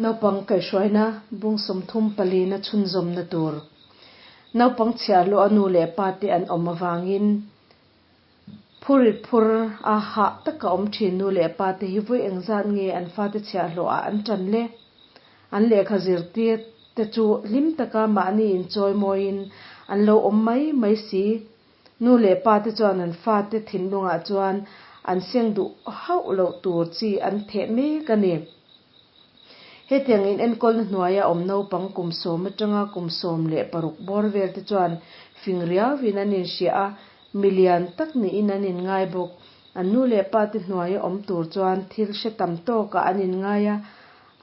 Naupang kaihhruaina bung 34 na chhunzawmna tur naupang chhiahhlawh a nu leh pa te an awm avangin phurit phur a hah taka awm thin nu leh pa te hi vawi engzat nge an fate chhiahhlawh ah an tan le? An lehkha zirtir te chu hlim taka mahni inchawimawiin an lo awm mai mai si. Nu leh pa te chuan an fate thinlungah chuan an seng duh hauh loh tur chi an theh mek a ni. Hetiang inenkawlna hnuaia awm naupang kum sawm atanga kum 16 bawr vel te chuan fing riauin an inhria a, milian tak niin an inngai bawk. An nu leh pa te hnuaia awm tur chuan thil hre tam tawkah an inngai a,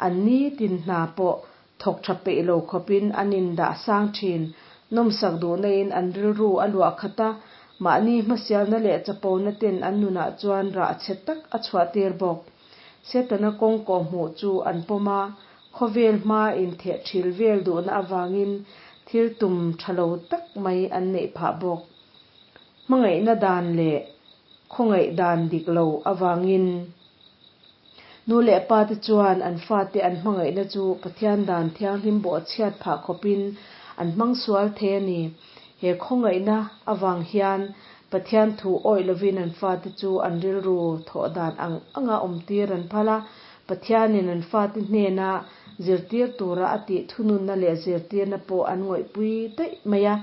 an nitin hna pawh thawk tha peih lo khawpin an indah sang thin. Nawmsak duhna-in an rilru a luah khat a, mahni hmasialna leh chapona ten an nunah chuan rah chhe tak a chhuahtir bawk. Setana kawng kawhhmuh chu an pawm a, khawvel hmaa intheh thil vel duhna avangin thil tum tha lo tak mai an neih phah bawk. Hmangaihna dan leh khawngaih dan dik lo avangin nu leh pa te chuan an fate an hmangaihna chu Pathian dan thianghlim bawhchhiat phah khawpin an hmang sual thei a ni. He khawngaihna avang hian Pathian thu awih lovin an fate chu an rilru thawh dan ang anga awmtir an phal a, Pathianin an fate hnena zirtir tura a tih thununna leh zirtirna pawh an ngawihpui daih mai a.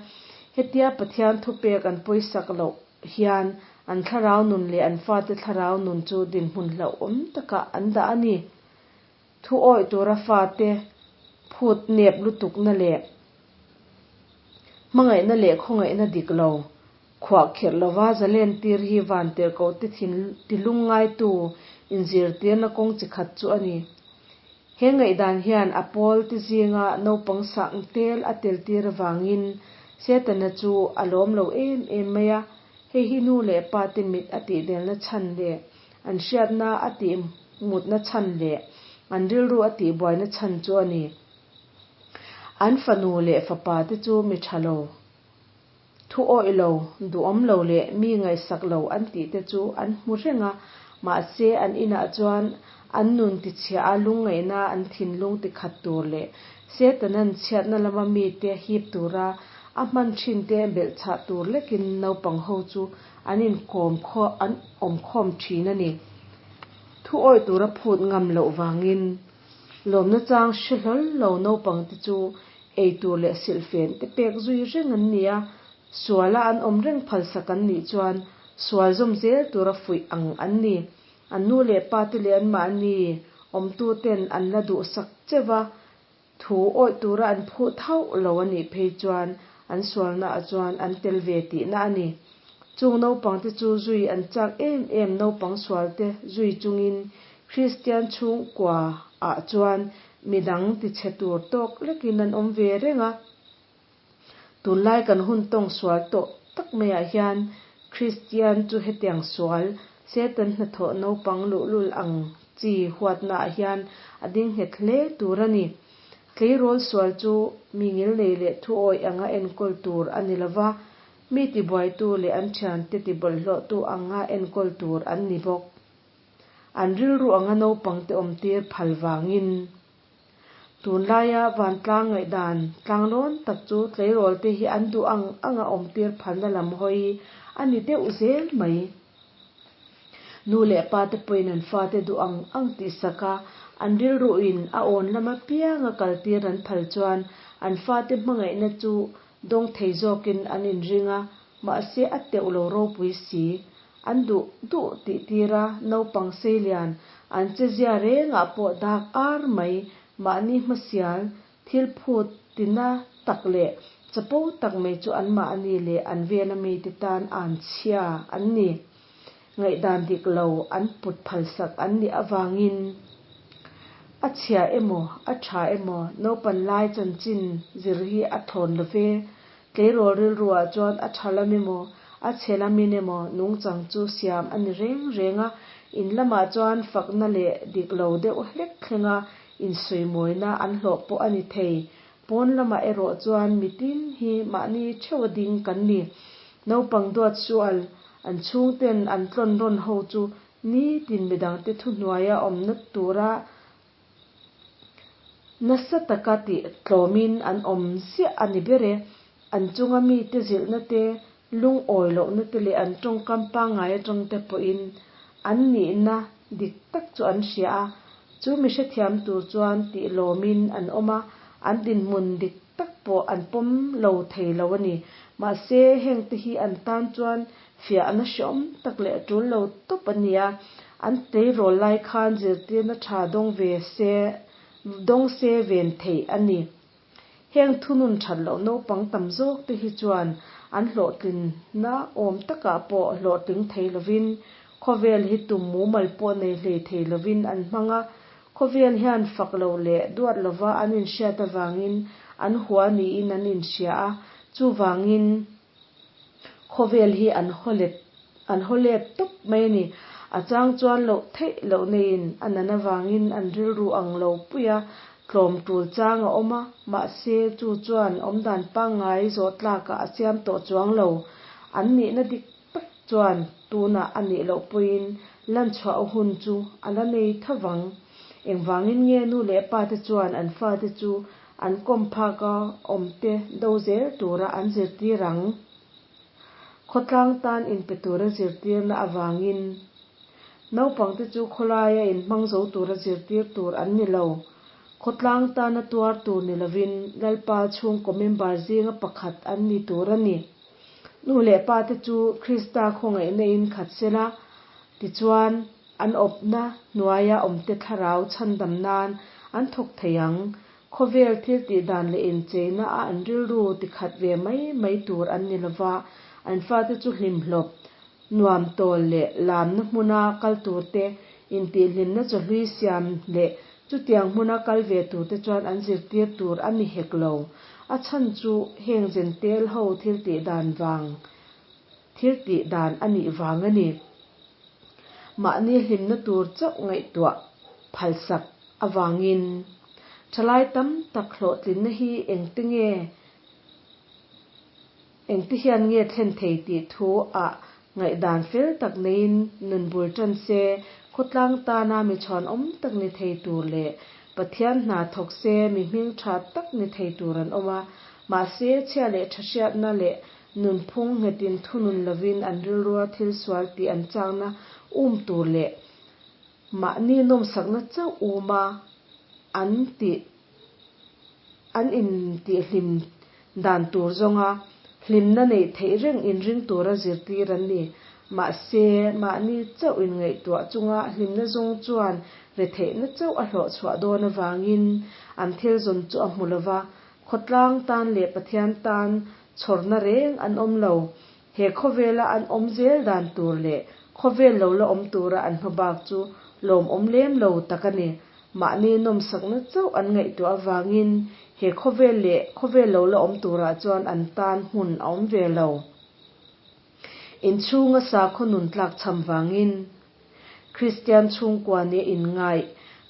Hetia Pathian thupek an pawisak loh hian an thlarau nun leh an fate thlarau nun chu dinhmun hlauhawm takah an dah a ni. Thu awih tura fate phut nep lutukna leh hmangaihna leh khawngaihna dik lo khuah khirh lova zalen tir hi vantirhkohte thin tilung ngaitu inzirtirna kawng chi khat chu a ni. He ngaihdan hian a pawl te zinga naupang sang tel a tel tir avangin Setana chu a lawm lo em em mai a, hei hi nu leh pa te mit a tihdelna chhan leh an hriatna a tih mutna chhan leh an rilru a tihbuaina chhan chu a ni. An fanu leh fapa te chu mi tha lo, thu awih lo, duhawm lo leh mi ngaihsak lo an tih te chu an hmu reng a, mahse an inah chuan an nun tichhia a lungngaihna an thinlung tikhat tur leh Setanan chhiatna lama mite hip tura a hman thin te belhchhah tur lekin naupang ho chu an inkawm an awmkhawm thin a ni. Thu awih tura phut ngam loh vangin lawmna chang hre hlawl lo naupang te chu ei tur leh silhfen te pek zui reng an ni a, suala an awm reng phalsak an nih chuan sual zawm zel tura fuih ang an ni. An nu leh pa te leh anmahni awmtu ten an la duhsak cheuh va, Thu awih tura an phuh thauh lo a nih phei chuan an sualnaah chuan an tel ve tihna a ni. Chung naupangte chu zui an chak em em naupang sualte zui chungin Kristian chhungkua ah chuan midang tichhe tur tawk lekin an awm ve reng a. Tunlai kan hun tawng sual tawh tak maiah hian Kristian chu hetiang sual, Satan hnathawh naupang luhlul ang chi huatnaah hian a ding nghet hle tur a ni. Tleirawl sual chu mi ngilnei leh thuawih anga enkawl tur a ni lova, mi tibuaitu leh an thiante tibawlhhlawhtu anga enkawl tur an ni bawk. An rilru anga naupangte awmtir phal vangin. Tunlaia vantlang ngaihdan tlanglawn tak chu tleirawlte hi an duh ang anga awmtir phalna lam hawi a ni deuh zel mai. Nu leh pa te pawhin an fate duh ang ang tihsak a, an rilruin a awn lam apianga kaltir an phal chuan an fate hmangaihna chu dawng thei zawkin an inring a, mahse a teuh lo ropui si. An duh duh tih tira naupang seilian an chezia rengah pawh dak ar mai mahni hmasial thil phut tina tak leh chapo tak mai chu anmahni leh an vela mite tan an chhia an ni. Ngaihdan dik lo an put phalsak an nih avangin a chhia emaw a tha emaw naupan lai chanchin zir hi a thawn lo ve. Tleirawl rilruah chuan a tha lam emaw, a chhe lamin emaw nungchang chu siam a ni reng reng a, in lamah chuan fakna leh dik lo deuh hlek thlenga insawimawina an hlawh pawh a ni thei. Pawn lamah erawh chuan mitin hi mahni theuha ding kan ni. Naupang duat sual, an chhungten an tlawn rawn ho chu nitin midangte thuhnuaia awmna tura. Nasa taka tih tlawmin an awm ziah a ni ber e. An chunga mite zilhna te, lungawi lohna te leh an tawngkam pangngai atang te pawhin an nihna dik tak chu an hria a. Chu mi hrethiam tur chuan tih lawmin an awm a, an dinhmun dik tak pawh an pawm lo thei lo a ni. Mahse, hengte hi an tan chuan fiahna hreawm tak leh tul lo tawp a ni a. An tleirawl lai khan zirtirna tha dawng ve se, dawng se ven theih a ni. Heng thunun that loh naupang tam zawk te hi chuan an hlawhtlinna awm takah pawh hlawhtling thei lovin, khawvel hi tum mumal pawh nei hlei thei lovin an hmang a. Khawvel hian fak loh leh duat lova an inhriat avangin an hua niin an inhria a, chuvangin khawvel hi an haw let an haw let tawp mai a ni. A chang chuan loh theih loh neiin a nan avangin an rilru ang lo pui a, tlawm tul chang a awm a, mahse chu chuan awmdan pangngai zawh tlakah a siam tawh chuang lo. An nihna dik tak chuan tunah a nih loh pawhin lanchhuah hun chu a la nei tho vang. Engvangin nge nu leh pa te chuan an fate chu an kawm phaka awmte do zel tura an zirtir ang? Khawtlang tan inpe tura zirtirna avangin naupangte chu khawlaia inhmang zo tura zirtir tur an ni lo. Khawtlang tana tuar tur ni lovin Lalpa chhungkaw member zinga pakhat an ni tur a ni. Nu leh pate chu Krista khawngaihna in khat sela, tichuan an awpna hnuaia awmte thlarau chhandam nan an thawk thei ang. Khawvel thil tih dan leh incheina a an rilru ti khat ve mai mai tur an ni lova, an fate chu hlimhlawp, nuam tawl leh lamna hmuna kal tur te, intihhlimna chawhlui siam leh chutiang hmuna kal ve tur te chuan an zirtir tur a ni hek lo. A chhan chu heng Jentail ho thil tih dan vang thil tih dan a nih vang a ni. Mahni hlimna tur chauh ngaihtuah phalsak avangin thalai tam tak hlawhtlinna hi engte nge engte hian nge thlen thei tih thu ah ngaihdan fel tak neiin nun bul tan se, khawtlang tana mi chhuanawm tak ni thei tur leh Pathian hna thawk se mi hming tha tak ni thei tur an awm a. Mahse, chhia leh tha hriatna leh nunphung nghetin thunun lovin an rilrua thil sual tih an chakna um tur leh Mahni nawmsakna chauh uma an tih an intihhlim dan tur zawnga hlimna neih theih reng inring tura zirtir an ni. Mahse, mahni chauh inngaihtuah chunga hlimna zawng chuan retheihna chauh a hlawh chhuah dawn avangin an thil zawn chu a hmu lova, khawtlang tan leh Pathian tan chhawrna reng an awm lo. He khawvela an awm zel dan tur leh khawvel lo la awm tura an hmabak chu lawmawm lem lo tak a ni. Mahni nawmsakna chauh an ngaihtuah avangin he khawvel leh khawvel lo la awm turah chuan an tan hmun a awm ve lo. Inchhunga sakhaw nun tlakchham vangin Kristian chhungkua nia inngaih,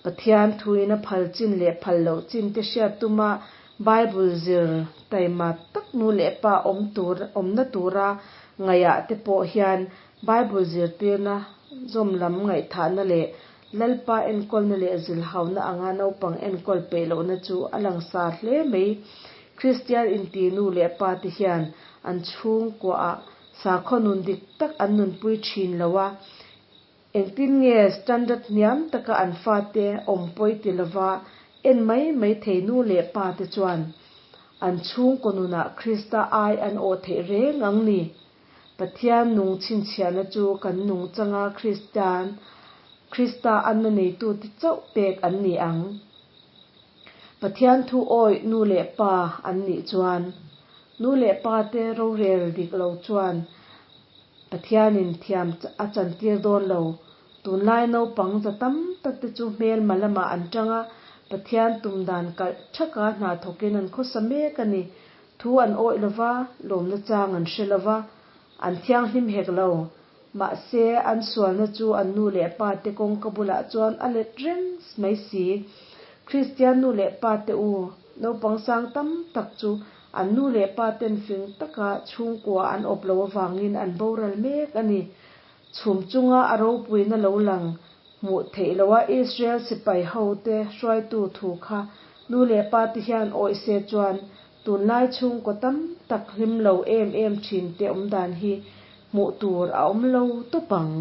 Pathian thuin a phal chin leh phal loh chin te hriat tuma Bible zir taima tak nu leh pa awm tur awmna tura ngaihah te pawh hian Bible zirtirna zawm lam ngaihthahna leh Lalpa enkawlna leh zilhauna anga naupang enkawl peih lohna chu a langsar hle mai. Kristian inti nu leh pa te hian an chhungkuaah Sakhaw nun dik tak an nunpui thin lo a, engtin nge standard hniam taka an fate awm pawi ti lova en mai mai thei nu leh pa te chuan an chhungkaw nunah Krista ai an awh theih reng ang ni. Pathian nung chhinchhiahna chu kan nungchanga Kristian, Krista anna neitute chauh pek an ni ang. Pathian thu awih nu leh pa an nih chuan, nu leh pa te rorel dik lo chuan Pathianin thiam a chantir dawn lo. Tunlai naupang za tam tak te chu hmelma lamah an tang a, Pathian tum dan kalh thaka hna thawkin an khawsa mek a ni. Thu an awih lova, lawmna chang an hre lova, an thianghlim hek lo. Mahse, an sualna chu an nu leh pa te kawngka bulah chuan a let reng mai si. Kristian nu leh pa te u, naupang sang tam tak chu an nu leh pa ten fing taka chhungkua an awp lo avangin an boral mek a ni. Chhum chunga a ropuina lo lang hmuh theih loha Israel sipai ho te hruaitu thu kha Nu leh pate hian awih se chuan tunlai chhungkaw tam tak hlim lo em em thinte awmdan hi hmuh tur a awm lo tawp ang.